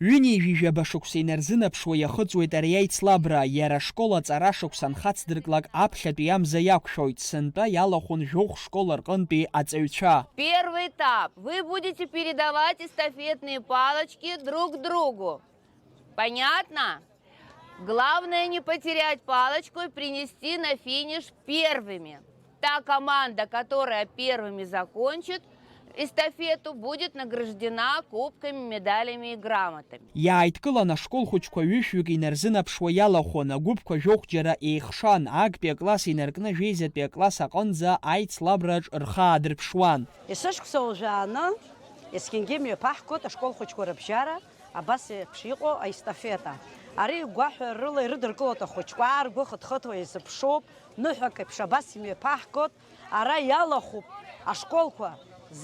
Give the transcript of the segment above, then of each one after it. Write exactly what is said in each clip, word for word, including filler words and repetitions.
Ҩынҩажәижәаба шықәса инарзынаԥшуа иахыҵуеит ари аицлабра, иара ашкол аҵара шықәса анхацдырклак аԥхьатәи амза иақәшәоит, сынтәа иалахәын жәохә школ рҟынтәи аҵаҩцәа. Первый этап. Вы будете передавать эстафетные палочки друг другу. Понятно? Главное не потерять палочку и принести на финиш первыми. Та команда, которая первыми закончит эстафету, будет награждена кубками, медалями и грамотами. Иааидкылан ашкол хәыҷқәа ҩышәҩык инарзынаԥшуа иалахәын, агәыԥқәа жәохә џьара еихшан, актәи акласс инаркны жәеизатәи акласс аҟынӡа аицлабраҿ рхы аадырԥшуан. Есышықәса уажәааны есқьынгьы имҩаԥаҳгоит ашкол хәыҷқәа рыбжьара. Абас еиԥш иҟоу аестафета. Ари гәаҳәарыла ирыдыркылоит ахәыҷқәа, ргәы хыҭхыҭуа изыԥшуп, ныҳәак еиԥш абас имҩаԥаҳгоит, ара иалахәуп ашколқәа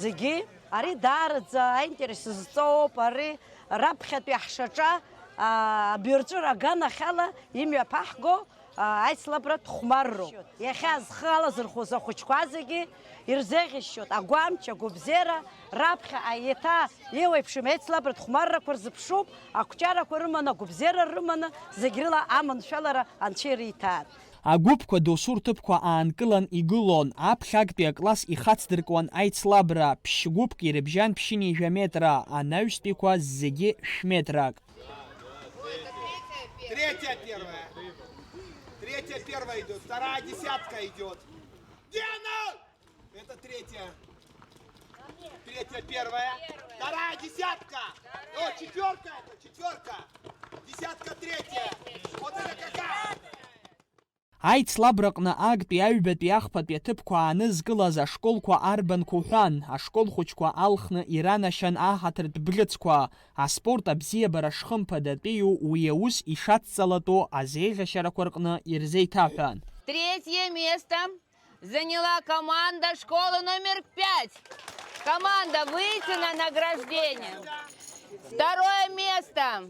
зегьы. Ари даараӡа аинтерес зҵоуп, ари раԥхьатәи ҳшаҿа, аа, абаҩрҵәыра аганахьала имҩаԥаҳго, аа, аицлабратә хәмарроуп. Иахьа зхы алазырхәыз ахәыҷқәа зегьы ирзеиӷьасшьоит агәамч, агәабзиара, раԥхьаҟа еиҭа еиуеиԥшым аицлабратә хәмаррақәа рзыԥшуп, ақәҿиарақәа рыманы, агәабзиара рыманы, зегь рыла аманшәалара Анцәа ириҭааит. Агәыԥқәа досу рҭыԥқәа аанкылан игылон, аԥхьактәи акласс ихацдыркуан аицлабра, ԥшь-гәыԥк ирыбжьан ԥшьынҩажәа метра, анаҩстәиқәа зегьы шә-метрак. Третья первая. Третья первая идёт, вторая десятка идёт. Где она? Это третья. Третья первая. Вторая десятка. О, четвёрка это, четвёрка. Десятка третья. Вот это какая? Аицлабраҟны актәи аҩбатәи ахԥатәи аҭыԥқәа аанызкылаз ашколқәа арбанқәа уҳәан, ашкол хәыҷқәа алхны иранашьан аҳаҭыртә бӷьыцқәа, аспорт абзиабара шхымԥадатәиу уи аус ишадҵалатәу азеиӷьашьарақәа рҟны ирзеиҭаҳәан. Третье место заняла команда школы номер пять. Команда, выйти на награждение. Второе место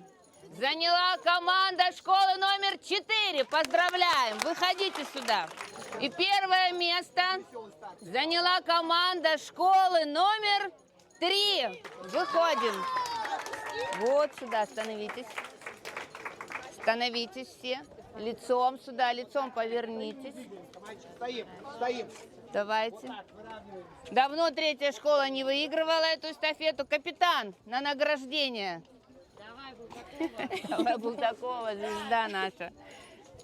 заняла команда школы номер четыре. Поздравляем! Выходите сюда. И первое место заняла команда школы номер три. Выходим. Вот сюда становитесь. Становитесь все. Лицом сюда, лицом повернитесь. Стоим, стоим. Давайте. Давно третья школа не выигрывала эту эстафету. Капитан, на награждение. Давай, Булдакова, звезда наша.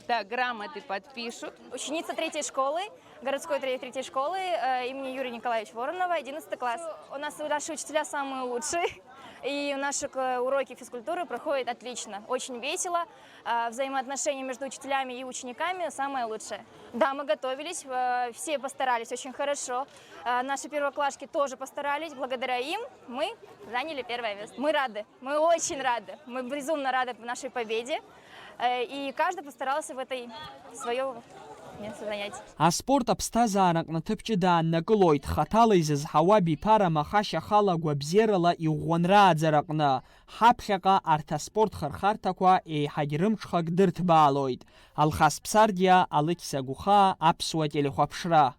Так, грамоты подпишут. Ученица третьей школы, городской тре-, третьей школы, э, имени Юрия Николаевича Воронова, одиннадцатый класс. У нас наши учителя самые лучшие, и наши к-, уроки физкультуры проходят отлично, очень весело. Э, взаимоотношения между учителями и учениками самое лучшее. Да, мы готовились, э, все постарались очень хорошо. Э, наши первоклашки тоже постарались, благодаря им мы заняли первое место. Мы рады. Мы очень рады. Мы безумно рады нашей победе. Э, и каждый постарался в этой своё место занять. Аспорт аԥсҭазаараҟны ҭыԥ ҷыда ааннакылоит, хаҭала изызҳауа абиԥара махашьа ахала агәабзиарала иӷәӷәан рааӡараҟны. Ҳаԥхьаҟа арҭ аспорт хырхарҭақәа еиҳагь рымҽхак дырҭбаалоит. Алхас Ԥсардиа, Алықьса Гәыхаа, Аԥсуа телехәаԥшра.